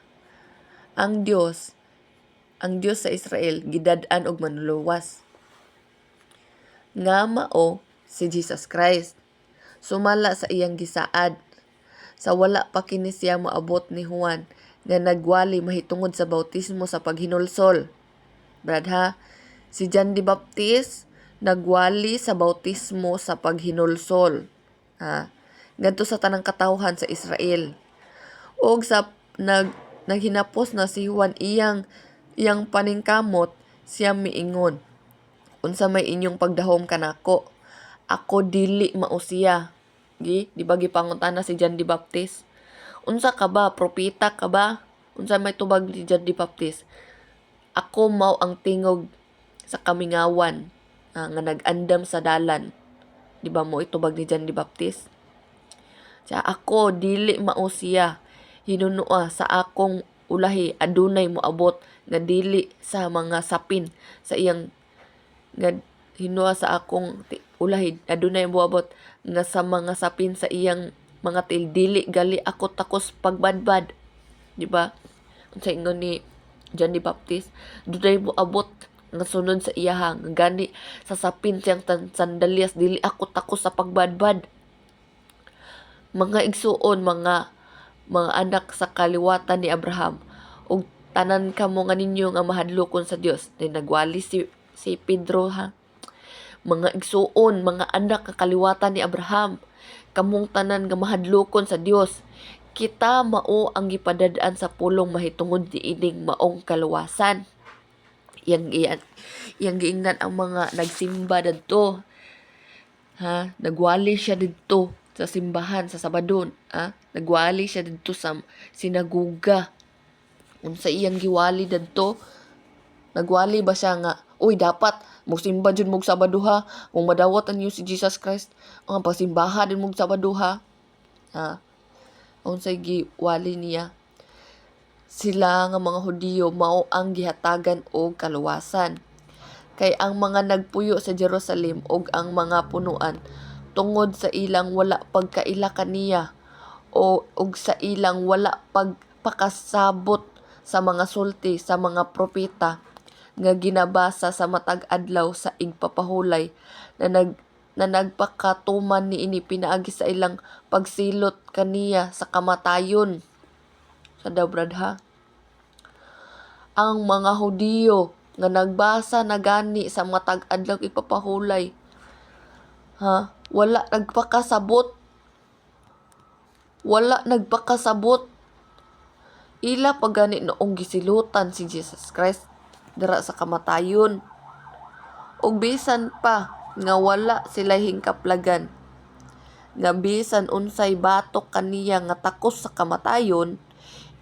ang Dios sa Israel gidad-an og manluluwas nga mao si Jesus Christ. Sumala sa iyang gisaad sa wala pa kini siya moabot ni Juan nga nagwali mahitungod sa bautismo sa paghinulsol. Brad ha, si John the Baptist nagwali sa bautismo sa paghinulsol. Ha, ngadto sa tanang katawhan sa Israel. Og sa naghinapos na si Juan iyang iyang paningkamot, siya miingon, "Unsa may inyong pagdahom kanako? Ako dili mao siya." Gi, di ba gipangutana si John the Baptist? "Unsa ka ba? Propeta ka ba?" Unsa may tubag ni John the Baptist? "Ako mao ang tingog sa kamingawan nga nag-andam sa dalan." Di ba mo itubag ni John the Baptist? Siya, "Ako dili mao siya. Hinunua sa akong ulahi adunay moabot nga dili sa mga sapin sa iyang nga hinua sa akong ulahi adunay moabot nga sa mga sapin sa iyang mga tiil dili gali ako takos pagbadbad." Di ba? Unsa ingon ni John the Baptist? Dunay moabot nga sunod sa iyaha nga gani sa sapin siyang sandalyas dili ako takos sa pagbadbad. Mga igsuon, mga anak sa kaliwatan ni Abraham ug Tanan kamo nga ninyo nga mahadlokon sa Dios. Then nagwali si Pedro ha. Mga igsuon, mga anak nga kaliwatan ni Abraham, kamong tanan nga mahadlokon sa Dios, kita mao ang gipadad-an sa pulong mahitungod niining maong kaluwasan. Iyang giingnan ang mga nagsimba dadto. Ha, nagwali siya didto sa simbahan sa Sabado, ha? Nagwali siya didto sa sinaguga. Unsa iyang giwali dadto? Nagwali ba siya nga, "Uy, dapat mosimba jud mog Sabado ha, kung madawat ninyo si Jesus Christ, ang pasimbaha din mog Sabado ha"? Ha? Unsay giwali niya? Sila nga mga Hudiyo mao ang gihatagan og kaluwasan. Kay ang mga nagpuyo sa Jerusalem ug ang mga punuan tungod sa ilang wala pagkaila kaniya o ug sa ilang wala pagpakasabot sa mga sulti sa mga propeta nga ginabasa sa matag adlaw sa igpapahulay na nagpakatuman niini pinaagi sa ilang pagsilot kaniya sa kamatayon. Sa daw, brad, ha? Ang mga Hudiyo nga nagbasa na gani sa matag adlaw ipapahulay, ha, wala nagpakasabot, wala nagpakasabot. Ila pa gani noong gisilutan si Jesus Christ dira sa kamatayon. Ug bisan pa nga wala sila hingkaplagan nga bisan unsay batok kaniya nga takos sa kamatayon,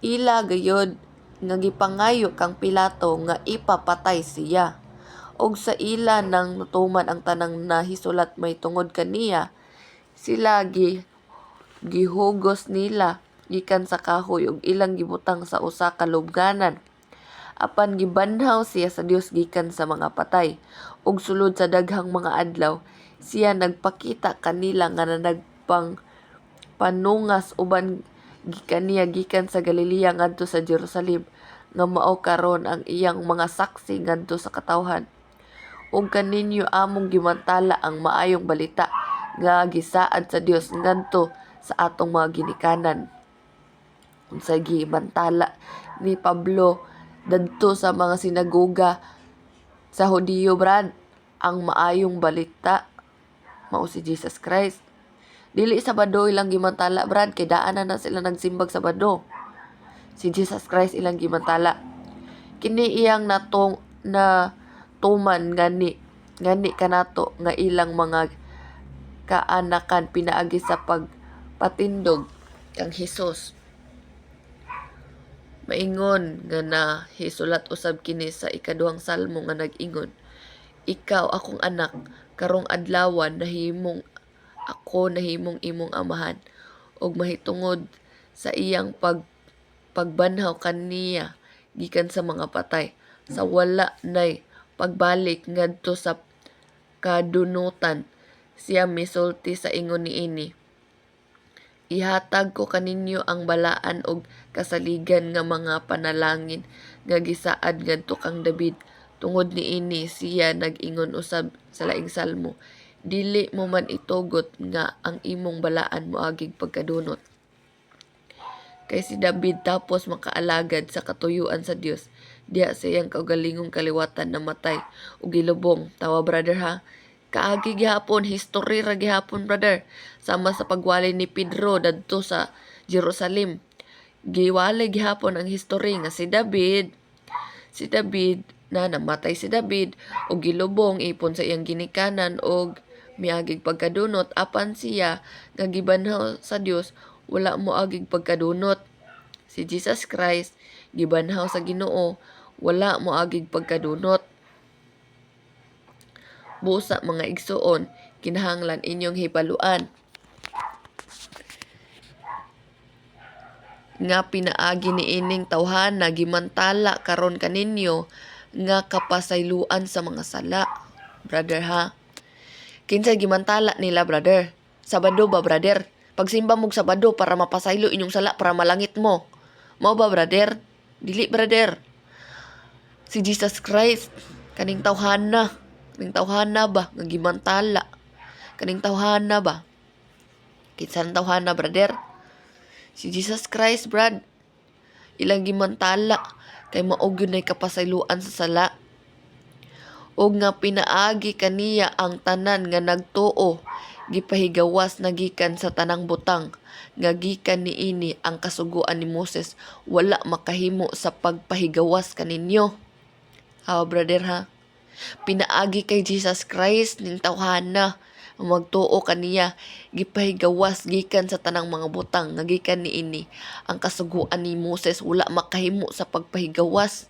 ila gayod nga gipangayo kang Pilato nga ipapatay siya. Ug sa ila nang natuman ang tanang nahisulat mahitungod kaniya, sila gihugos nila gikan sa kahoy ug ilang gibutang sa usa ka lubnganan. Apan gibanhaw siya sa Dios gikan sa mga patay, ug sulod sa daghang mga adlaw siya nagpakita kanila nga nagpang panungas uban kaniya gikan sa Galilea ngadto sa Jerusalem, nga mao karon ang iyang mga saksi ngadto sa katawhan. Ug kaninyo among gimantala ang maayong balita nga gisaad sa Dios ngadto sa atong mga ginikanan. Unsa gimantala ni Pablo dadto sa mga sinagoga sa Hudiyo, brad? Ang maayong balita, mao si Jesus Christ. Dili Sabado ilang gimantala, brad, kay daan na na sila nagsimbag Sabado. Si Jesus Christ ilang gimantala. Kini iyang natong na tuman gani gani kanato nga ilang mga kaanakan pinaagi sa pagpatindog kang Hesus. Maingon nga nahisulat usab kini sa ikaduhang salmo nga nag-ingon, "Ikaw akong anak, karong adlawa nahimong ako nahimong imong amahan," ug mahitungod sa iyang pagbanhaw kaniya gikan sa mga patay sa wala nay pagbalik ngadto sa kadunutan, siya misulti sa ingon niini, "Ihatag ko kaninyo ang balaan ug kasaligan nga mga panalangin nga gisaad ngadto kang David." Tungod niini siya nag-ingon usab sa laing salmo, "Dili mo man itugot nga ang imong balaan moagig pagkadunot." Kay si David tapos makaalagad sa katuyuan sa Dios diha sa iyang kaugalingong kaliwatan, namatay ug gilubong. Tawa, brother, ha. Kaagi gihapon, history ra gihapon, brother. Sama sa pagwali ni Pedro dadto sa Jerusalem. Giwali gihapon ang history nga si David na namatay si David og gilubong ipon sa iyang ginikanan og miagig pagkadunot, apan siya nga gibanhaw sa Dios wala moagig pagkadunot. Si Jesus Christ gibanhaw sa Ginoo, wala moagig pagkadunot. Busa, mga igsuon, kinahanglan inyong hibaluan nga pinaagi niining tawhana gimantala karon kaninyo nga kapasayloan sa mga sala. Brother ha. Kinsa gimantala nila, brother? Sabado ba, brother? Pagsimba mog Sabado para mapasaylo inyong sala para malangit mo. Mao ba, brother? Dili, brother. Si Jesus Christ kaning tawhana, kaning tawhana ba nga gimantala? Kaning tawhana ba? Kinsa ang tawhana, brother? Si Jesus Christ, brad. Ilang gimantala kay mao gyud nay kapasayloan sa sala. Ug nga pinaagi kaniya ang tanan nga nagtuo gipahigawas na gikan sa tanang butang, nga gikan niini ang kasuguan ni Moses wala makahimo sa pagpahigawas kaninyo. Aw, brother, ha. Pinaagi kay Jesus Christ ning tawhana ang magtuo kaniya gipahigawas gikan sa tanang mga butang, nga gikan niini ang kasuguan ni Moses wala makahimo sa pagpahigawas.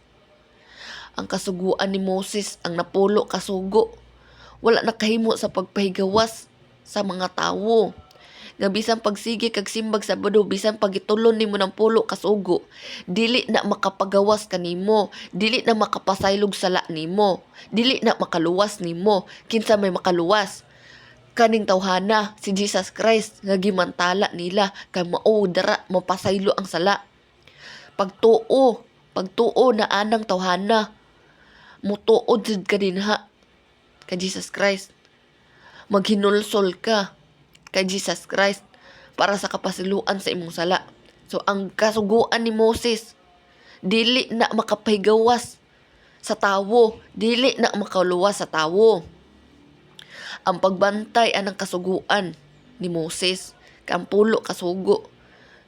Ang kasuguan ni Moses, ang napulo kasugo, wala nakahimo sa pagpahigawas sa mga tawo. Nga bisan pagsige kag simbag Sabado, bisan pagitulon nimo ng pulo kasugo, dili na makapagawas kanimo, dili na makapasaylog sala nimo, dili na makaluwas nimo. Kinsa may makaluwas? Kaning tawhana, si Jesus Christ nga gimantala nila kay mao dara mapasaylo ang sala. Pagtuo, pagtuo na anang tawhana, mutuod jud ka dinha kay Jesus Christ. Maghinulsol ka kay Jesus Christ para sa kapasiluan sa imong sala. So ang kasuguan ni Moses dili na makapahigawas sa tawo, dili na makaluwas sa tawo. Ang pagbantay anang kasuguan ni Moses, kay ang pulo kasugo,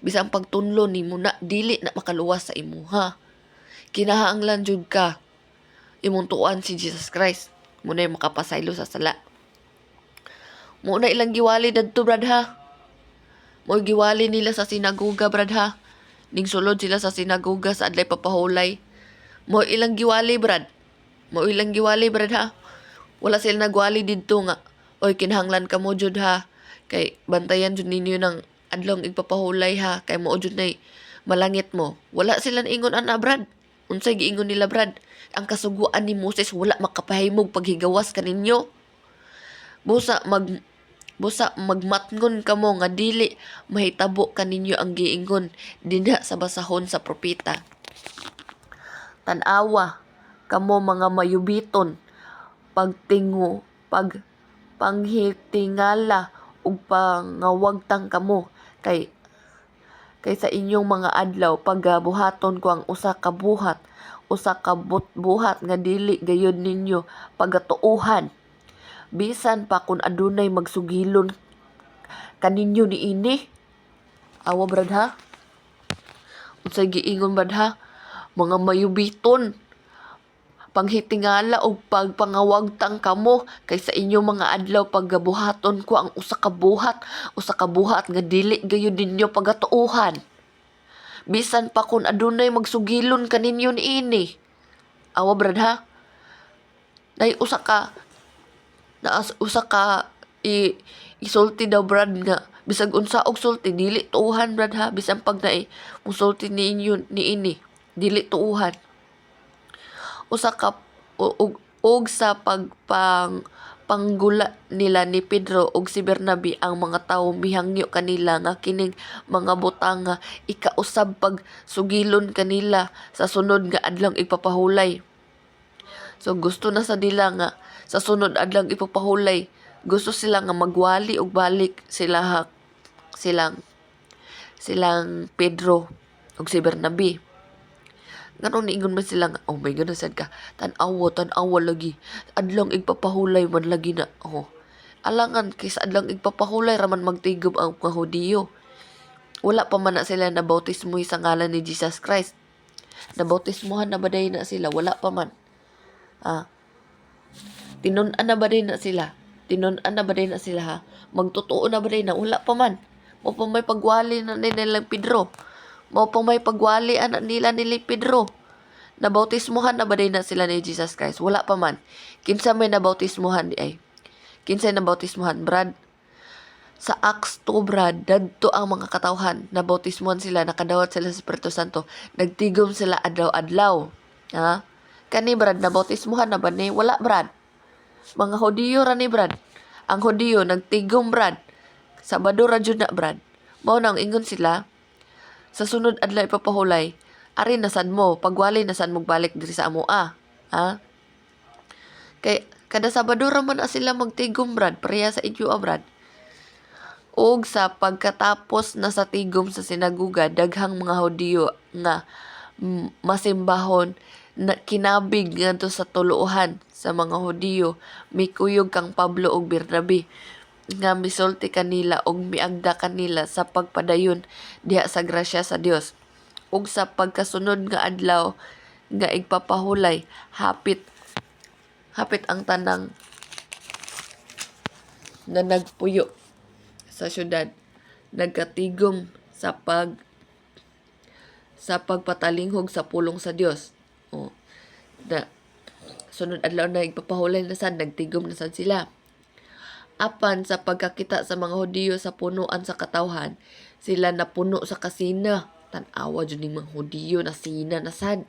bisan pagtunlo nimo na, dili na makaluwas sa imuha. Kinahanglan jud ka imong tuoan si Jesus Christ. Mao na makapasaylo sa sala. Mao na ilang giwali dadto, brad, ha. Mao giwali nila sa sinagoga, brad, ha. Ning sulod sila sa sinagoga sa adlay papahulay. Mao ilang giwali, brad. Mao ilang giwali, brad, ha. Wala sila nagwali didto nga, "Oy, kinahanglan kamo jud ha. Kay bantayan jud ninyo ng adlong igpapahulay ha, kay mao jud nay malangit mo." Wala sila ingon ana, brad. Unsay giingon nila, brad? Ang kasuguan ni Moses wala makapahimog paghigawas kaninyo. Busa magmatngon kamo nga dili mahitabo kaninyo ang giingon dinha sa basahon sa propeta. Tan-awa kamo, mga mayubiton, pagtingo pag panghitingala ug pangawagtang kamo kay sa inyong mga adlaw pagabuhaton ko ang usa ka buhat, usa ka buhat nga dili gayud ninyo pagatuohan bisan pa kun adunay magsugilon kaninyo niini. Awa, brad, ha. Unsay giingon, brad, ha? Mga mayubiton, panghitingala og pagpangawagtang kamo kay sa inyong mga adlaw pagabuhaton ko ang usa ka buhat, usa ka buhat nga dili gayud ninyo pagatuohan bisan pa kun adunay magsugilon kaninyo niini. Awa, brad, ha. Nay usa ka naas usa ka i isulti daw, brad, nga bisag unsa og sulti dili tuohan, brad, ha. Bisan pag naay musulti ninyo niini, dili tuohan. Usa ka og, og sa pagpang panggula nila ni Pedro ug si Bernabe ang mga tawo mihangyo kanila nga kining mga butanga ikausab pag sugilon kanila sa sunod nga adlong igpapahulay. So gusto na sa nila nga sa sunod adlong ipapahulay, gusto sila nga magwali og balik sila ha, silang silang Pedro ug si Bernabe. Nganong niingon man sila nga, "Oh my goodness, sad ka, tan-awa, tan-awa lagi, adlong igpapahulay man lagi na." Oh. Alangan kay sa adlong igpapahulay raman magtigom ang mga Hudiyo. Wala pa man na sila na bautismo sa ngalan ni Jesus Christ. Nabautismohan na ba day na sila? Wala pa man. Ah. Tinun-an na ba day na sila? Tinun-an na ba day na sila, ha? Magtotoo na ba day na? Wala pa man. Mao pa may pagwali na nila Pedro. Mao pa may pagwali ana nila nila Pedro. Nabautismohan na ba day na sila ni Jesus Christ? Wala pa man. Kinsa may nabautismohan di ay? Kinsa nabautismohan, brad? Sa Acts 2, brad, dadto ang mga katawhan. Nabautismohan sila, nakadawat sila sa Espiritu Santo. Nagtigom sila adlaw-adlaw. Ha? Kani, brad, nabautismohan na ba ni? Wala, brad. Mga Hudiyo ra ni, brad. Ang Hudiyo nagtigom, brad. Sabado ra jud na, brad. Mao nang ingon sila sa sunod adlaw ipapahulay. Ari na sad mo, pagwali na sad mo balik diri sa amoa. Ha? Kay kada Sabado ra man na sila magtigom, brad, pareha sa inyo, ah, brad. Ug sa pagkatapos na sa tigom sa sinagoga, daghang mga Hudiyo nga masimbahon na kinabig ngadto sa tuluohan sa mga Hudiyo, mikuyog kang Pablo ug Bernabe nga misulti kanila ug miagda kanila sa pagpadayon diha sa grasya sa Dios. Ug sa pagkasunod nga adlaw nga igpapahulay, hapit hapit ang tanang na nagpuyo sa syudad nagkatigom sa pagpatalinghog sa pulong sa Dios. O, na sunod adlaw na igpapahulay na sad, nagtigom na sad sila. Apan sa pagkakita sa mga Hudiyo sa punuan sa katawhan, sila napuno sa kasina. Tan-awa jud ning mga Hudiyo na sina na sad.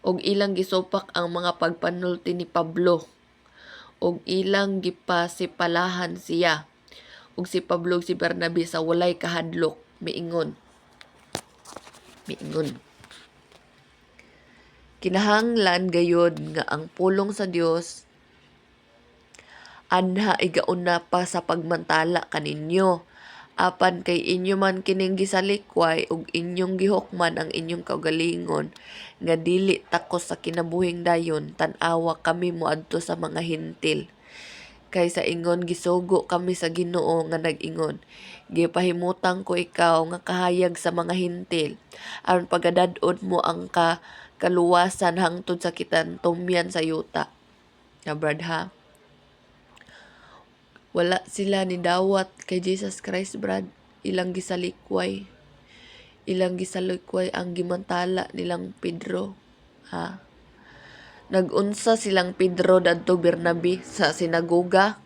Og ilang gisupak ang mga pagpanulti ni Pablo og ilang gipasipalahan siya. Ug si Pablo ug si Bernabe sa walay kahadlok miingon. Miingon. Kinahanglan gayod nga ang pulong sa Dios anha igauna pa sa pagmantala kaninyo. Apan kay inyo man kining gisalikway ug inyong gihukman ang inyong kaugalingon nga dili takos sa kinabuhing dayon, tan-awa, kami moadto sa mga Hentil. Kay sa ingon gisugo kami sa Ginoo nga nag-ingon, "Gipahimutang ko ikaw nga kahayag sa mga Hentil aron pagadad-on mo ang kaluwasan hangtod sa kitantumyan sa yuta." Na, brad, ha? Wala sila ni dawat kay Jesus Christ, brad. Ilang gisalikway. Ilang gisalikway ang gimantala nilang Pedro. Ha? Nag-unsa silang Pedro dadto Bernabe sa sinagoga?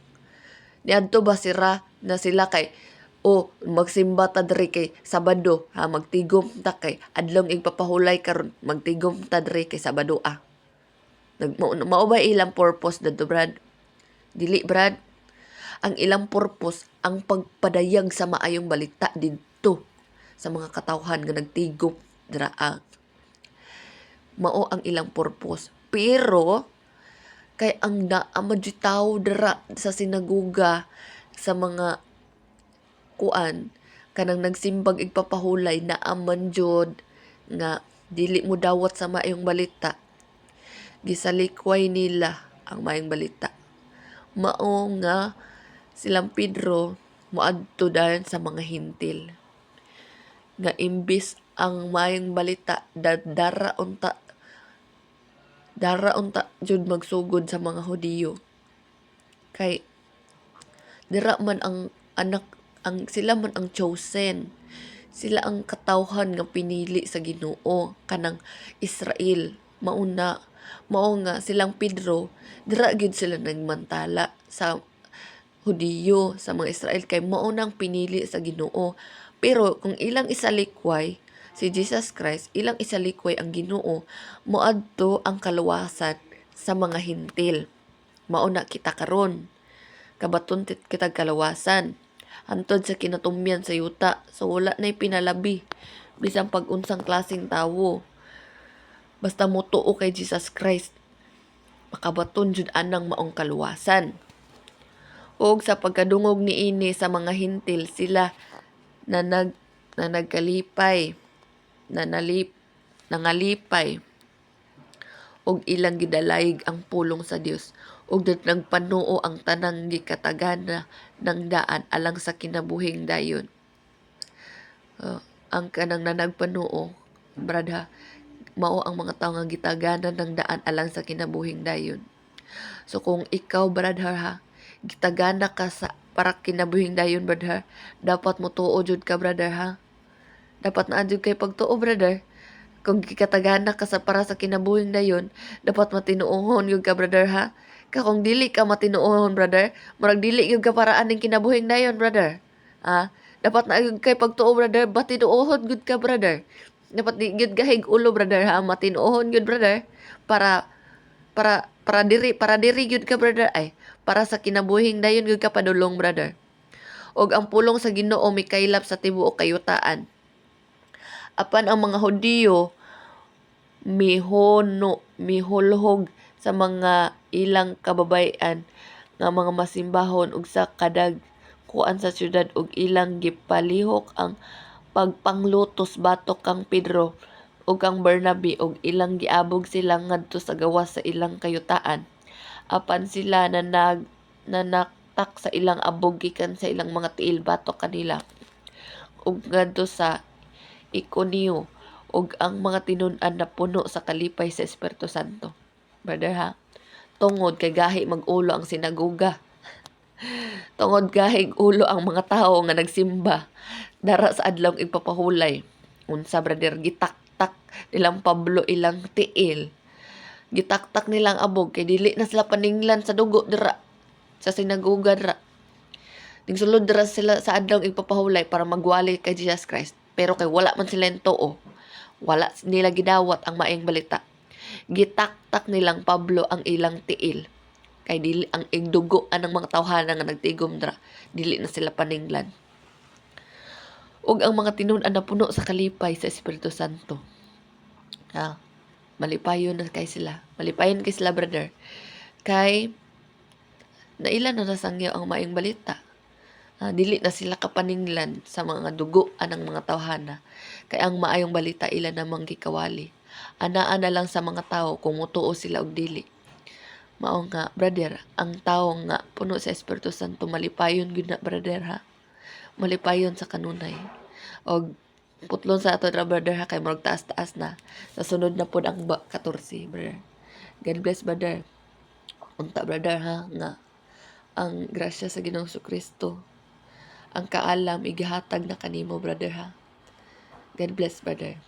Niadto ba sira na sila kay, "O, magsimba ta diri kay Sabado ha, magtigom ta kay adlong igpapahulay karon, magtigom ta diri kay Sabado, ah"? Nag mao, mao ba ilang purpose dadto, brad? Dili, brad. Ang ilang purpose ang pagpadayag sa maayong balita didto sa mga katawhan nga nagtigom dira. Mao ang ilang purpose. Pero kay ang naa man jud tawo dira sa sinagoga sa mga kuan kanang nagsimbag igpapahulay, naa man jud nga dili mo dawat sa maayong balita. Gisalikway nila ang maayong balita. Mao nga silang Pedro moadto dayon sa mga Hentil. Nga imbis ang maayong balita dara unta jud magsugod sa mga Hudiyo. Kay dira man ang anak ang sila man ang chosen. Sila ang katawhan nga pinili sa Ginoo, kanang Israel. Mauna mao nga silang Pedro dira gyud sila nagmantala sa Hudiyo, sa mga Israel, kay mao nang pinili sa Ginoo. Pero kung ilang isalikway si Jesus Christ, ilang isalikway ang Ginoo, moadto ang kaluwasan sa mga Hentil. Mao na kita karon. Kabaton kitag kaluwasan hantod sa kinatumyan sa yuta. So wala na'y pinalabi. Bisan pag unsang klaseng tawo, basta motuo kay Jesus Christ, makabaton jud anang maong kaluwasan. Ug sa pagkadungog niini sa mga Hentil, sila na nagkalipay, na nalip, nangalipay ug ilang gidalayg ang pulong sa Dios, ug nagpanuo ang tanang gikatagana ng daan alang sa kinabuhing dayon. Ang kanang nanagpanuo, brad ha, mao ang mga tawo nga gitagana ng daan alang sa kinabuhing dayon. So kung ikaw, brad ha, gitagana ka sa para kinabuhing dayon, brad ha, dapat mo tuo jud ka, brother ha. Dapat naa jud kay pagtuo, brother. Kung gikatagana ka sa para sa kinabuhing dayon, dapat matinuohon gyud ka, brother ha. Ka kung dili ka matinuohon, brother, murag dili gyud ka para aning kinabuhing dayon, brother. Ah, dapat naa gyud kay pagtuo, brother, matinuohon gyud ka, brother. Dapat di gyud ka ulo, brother ha, matinuohon gyud, brother, para diri gyud ka, brother, ay para sa kinabuhing dayon gyud ka padulong, brother. Og ang pulong sa Ginoo mikaylap sa tibuok kayutaan. Apan ang mga Hudiyo mihono mihulhog sa mga ilang kababay-an nga mga masimbahon ug sa kadagkuhan kasukoan sa syudad ug ilang gipalihok ang pagpanglutos batok kang Pedro ug kang Bernabe ug ilang giabog sila ngadto sa gawas sa ilang kayutaan. Apan sila nanaktak sa ilang abog gikan sa ilang mga tiil batok kanila ug ngadto sa Iconio, ug ang mga tinun-an napuno sa kalipay sa Espiritu Santo. Brother ha, tungod kay gahi mag-ulo ang sinagoga. Tungod gahi ulo ang mga tao nga nagsimba dara sa adlawng igpapahulay. Unsa, brother, gitaktak nilang Pablo ilang tiil. Gitaktak nilang abog kay dili na sila paninglan sa dugo dira sa sinagoga dira. Ningsulod dira sila sa adlawng igpapahulay para magwali kay Jesus Christ. Pero kay wala man sila tuo, wala nila gidawat ang maayong balita. Gitaktak nilang Pablo ang ilang tiil. Kay dili ang igdugo anang mga tawhana nga nagtigom dira, dili na sila paninglan. Ug ang mga tinun-an napuno sa kalipay sa Espiritu Santo. Ah, malipayon na kay sila. Malipayon kay sila, brother. Kay naila na nasangyaw ang maayong balita. Ah, dili na sila kapaninglan sa mga dugo anang mga tawhana. Kay ang maayong balita ila namang gikawali. Anaa na lang sa mga tao kung mutuo sila og dili. Mao nga, brother, ang tao nga puno sa Espiritu Santo malipayon gyud na, brother ha. Malipayon sa kanunay. Og putlon sa ato ra, brother ha, kay murag taas-taas na. Sa sunod na pod ang 14, brother. God bless, brother. Unta, brother ha, nga ang grasya sa Ginoong Kristo, ang kaalam igihatag na kanimo, brother ha. God bless, brother.